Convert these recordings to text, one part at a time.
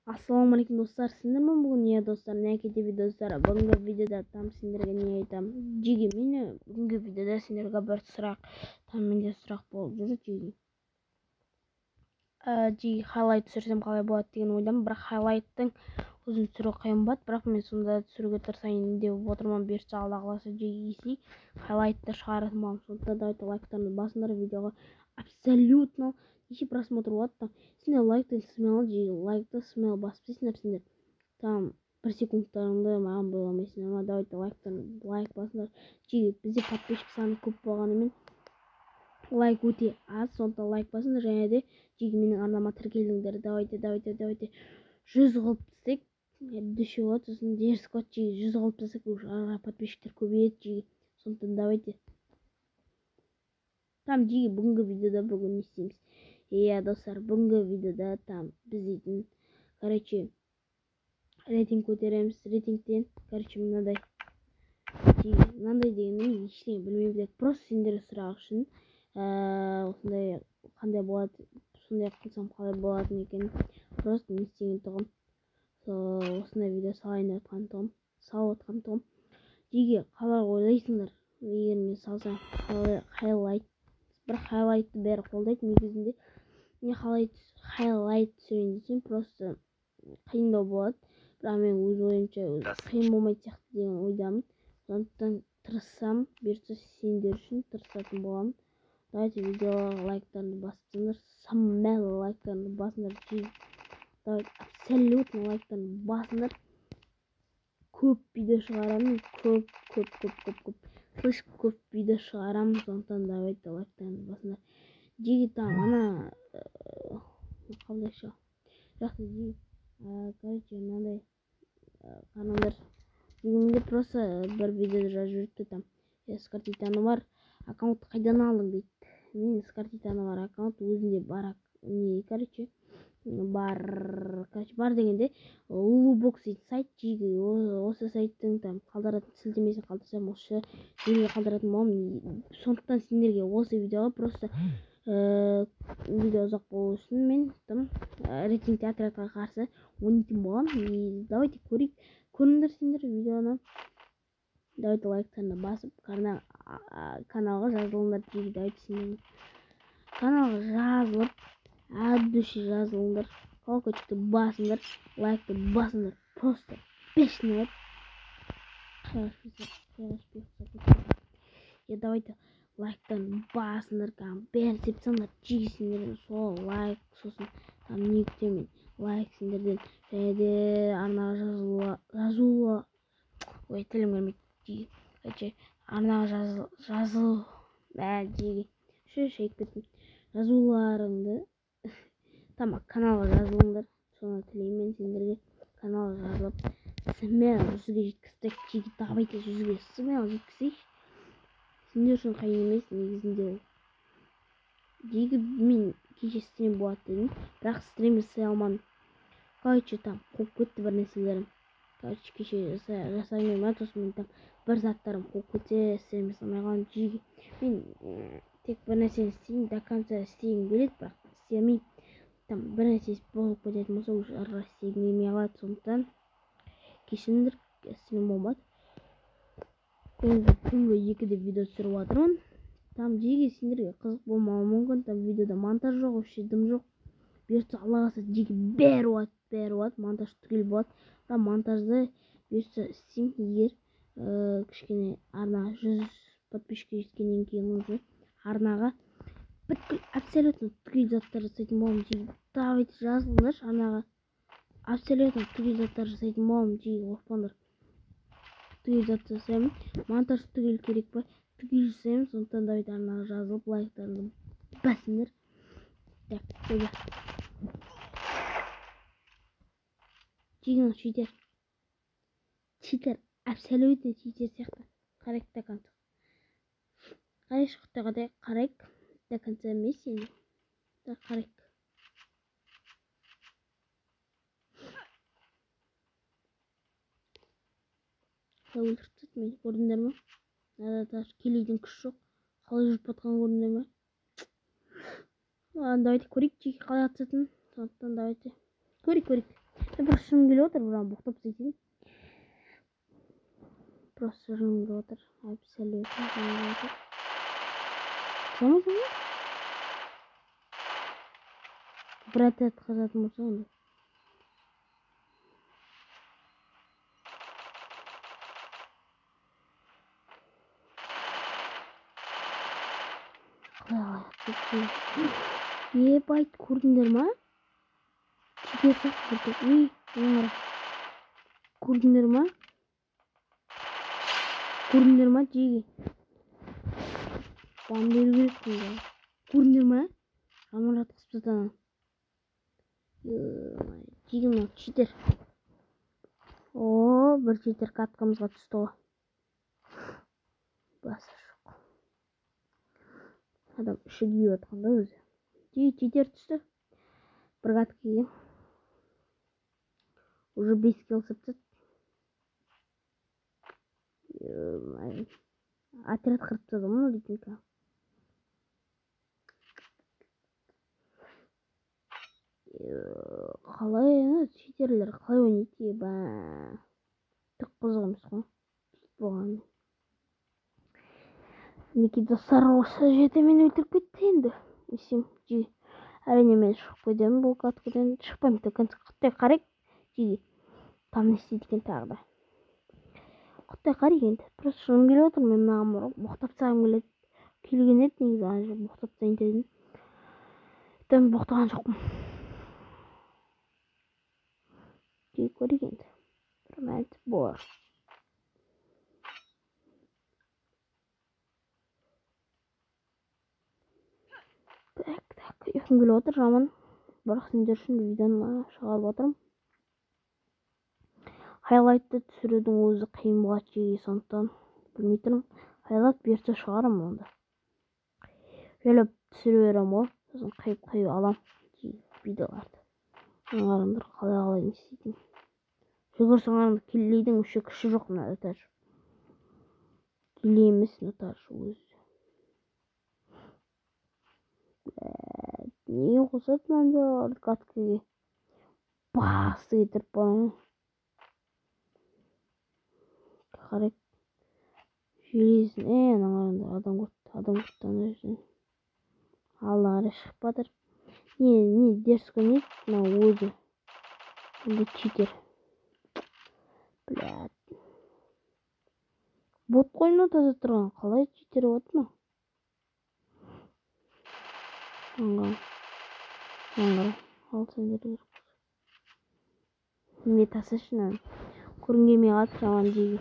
Ассалаумағалейкум достар, сендер ме бүгін не достар, не ТВ достар. Бүгінгі видеода там сендерге не айтамын? Жеге мені бүгінгі видеода сендерге бір сұрақ, там менде сұрақ болып жүр жеге. Жеге хайлайт түсірсем қалай болады деген ойдамын, бірақ хайлайттың өзін түсіру қиын болады, бірақ мен сонда түсіруге тырысайын деп отырмын. Бұйыртса, Алла қаласа, жеге если хайлайтты шығаратын боламын. Сондықтан давайте лайктарыңды басыңдар видеоға. Абсолютно неше просмотр болады там. Сендер лайкты смело жеге, лайкты смело басып тастайсыңдар сендер. Там бір секундтарыңды маған бола алмайсыңдар ма? Давайте лайктан лайк басыңдар. Жеге бізде подписчик саны көп болғанымен лайк өте аз, сондықтан лайк басыңдар және де жеге менің арнама тіркеліңдер. Давайте, давайте, давайте 100 қылып тастайық. Душі болады, сосын дерзко болады жеге, 100 қылып тастасақ уже ары қарай подписчиктер көбейеді жеге. Сондықтан давайте. Там жеге бүгінгі видеода бүгін не істейміз? Иә, достар, бүгінгі видеода там біз дейтін, короче, рейтинг көтереміз. Рейтингтен, короче, мынадай. Жеге, мынандай дегенде мен ештеңе білмеймін деп, просто сендерге сұрақ үшін, осындай қандай болады, сондай қылсам қалай болатын екен, просто не істеген тұғым. Сол осындай видео салайын деп жатқан тұғым, салып жатқан тұғым. Жеге қалай ойлайсыңдар, егер мен салсам хайлайт, бір хайлайтты бәрі қолдайды негізінде. Мен хайлайт түсірейін десем, просто қиындау болады. Бірақ мен өз ойымша қиын болмайтын сияқты деген ойдамын. Сондықтан тырыссам, бұйыртса сендер үшін тырысатын боламын. Давайте видеоға лайктарыңды басып тастаңдар, смело лайктарыңды басыңдар. Давайте абсолютно лайктарыңды басыңдар. Көп видео шығарамын, көп, көп, көп, көп, көп. Слишком көп видео шығарамын, сондықтан давайте лайктарыңды басыңдар. Жеге там ана қабылдайшы. Жақсы жеге, короче, мынандай қараңдар. Жеге менде просто бір видео жазып жүріпті там. Скар Титаны бар аккаунт қайдан алдың дейді. Мен Скар Титаны бар аккаунт өзімде бар, не, короче, бар, короче, бар дегенде Лубокс дейтін сайт жеге, осы сайттың там қалдыратын сілтемесін қалдырсам, осы жерге қалдыратын боламын. Сондықтан сендерге осы видеоға просто, видео ұзақ болу үшін мен там рейтингте отрядқа қарсы ойнайтын боламын. И давайте көрейік, көріңдер сендер видеоны. Давайте лайктарыңды басып, каналға жазылыңдар жеге. Давайте сендер каналға жазылып, от души жазылыңдар, колокольчикті басыңдар, лайкты басыңдар. Просто бешеный вот. Я давайте лайктарын басыңдар, кәдімгі бәрін істеп тастаңдар жеге. Сендерден сол лайк, сосын там не күтемін, лайк сендерден және де арнаға жазылу, ой, тілім келмейді жеге. Короче, арнаға жазыл, жеге, шайып кеттім. Жазуларыңды там каналға жазылыңдар, соны тілеймін мен сендерге. Каналға жазылып, смело 100-ге жеткіздік жеге. Давайте 100-ге смело жеткізейікші. Сендер үшін қиын емес негізінде ол. Жеге мен кеше стрим болады дедім, бірақ стрим жасай алмадым. Короче, там қуып кетті бір нәрселерім. Короче, кеше жасай алмаймын, сосын мен там бір заттарым қуып кетсе, стрим жасамай қалдым жеге. Мен тек бір нәрсені істеймін, до конца істегім келеді, бірақ істемеймін. Там бір нәрсе болып кететін болса, уже ары қарай істегім келмей қалады. Сондықтан кешіріңдер, стрим болмады. Түнгі 2-де видео түсіріп жатырмын. Там жеге сендерге қызық болмауы мүмкін. Там видеода монтаж жоқ, вообще дым жоқ. Бұйыртса, Алла қаласа, жеге бәрі болады, бәрі болады, монтаж түгел болады. Бірақ монтажды бұйыртса істеймін, егер кішкене арна 100 подписчикке жеткеннен кейін уже арнаға бүткіл абсолютно түгел заттар жасайтын боламын жеге. Давайте жазылыңдаршы арнаға. Абсолютно түгел заттар жасайтын боламын жеге, қорықпаңдар. Түгел зат жасаймын. Монтаж түгел керек па? Түгел жасаймын. Сондықтан давайте арнаға жазылып, лайктарыңды басыңдар. Так, қойда. Жеге мынау читер. Читер, абсолютно читер сияқты. Қарайық до конца. Қарайықшы, құттай қарайық. До конца емес енді. Так, қарайық. Қалай өлтіріп тастады мені, көрдіңдер ме? Мынада даже келейдің күші жоқ. Қалай жүріп батқанын көрдіңдер ме? Ладно, давайте көрейік жеке қалай атысатынын. Сондықтан давайте көрейік, көрейік. Бір шыным келіп отыр, бірақ боқтап тастайтын. Просто жыным келіп отыр. Абсолютно жыным келіп отыр. Салмайсың ба? Бір отряд қазатын болса онда. Ебать, көрдіңдер ма? Читер сияқты бір. Ей, көрдіңдер ма? Көрдіңдер ма, жеге? Бан беру керек бұнда. Көрдіңдер ма? Жаман жатқызып тастады. Жеге мынау читер. О, бір читер каткамызға түсті ғой. Басы жоқ. Адам іші күйіп жатқан да өзі. Жеге читер түсті. Бір каткеге. Уже 5 килл сыпты. Отряд қырып тастады ғой мынау дейтін. Қалай читерлер қалай ойнайды, еба. Түк қызық емес қой болғанымен. Мінекей достар, осы жерде мені өлтіріп кетті енді. Не істеймін, жеге. Әрине мен шығып кетемін бұл каткадан. Шықпаймын, до конца құттай қарайық. Жеге. Там не істейді екен тағы да. Құттай қарайық енді. Просто шыным келіп отыр, мен мынаған боқтап тастағым келеді. Келген еді негізі, ана жерде боқтап тастайын дедім. Там боқтаған жоқпын. Жеге көрейік енді. Бір мәнт болар. Так, так, ұйқым келіп отыр жаман. Бірақ сендер үшін видеоны шығарып отырмын. Хайлайтты түсірудің өзі қиын болады жеге, сондықтан білмей тұрмын. Хайлайт берсе шығарамын онда. Жайлап түсіре беремін ғой, сосын қиып-қиып аламын видеоларды. Аңғарыңдар қалай-қалай не істейтінін. Жүгірсең қараңдар, келлейдің вообще күші жоқ мына этаж. Келлей емес мына этаж өзі. Неге қосады мынандайларды каткіге? Басты кетіріп барамын. Қарайық. Железін, ана қараңдар, адам көрді, адам көрді ана жерден. Алла қарай шығып жатыр. Не, дерзко не, мынау өзі. Енді читер. Блядь. Бот қой мынау таза тұрған, қалай читер болады мынау? Аңғара. Аңғара. Ал сендер керек. Неге тасташы мынаны? Көргім келмей қалды жаман жеге.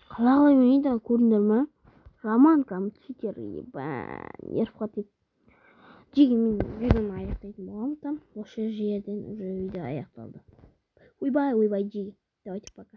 Қалай қалай ойнайды, көрдіңдер ма? Жаман кәдімгі читер, еба, нервқа тиіп. Жеге мен видеоны аяқтайтын боламын там. Осы жерден уже видео аяқталды. Ойбай, ойбай, жеге. Давайте пока.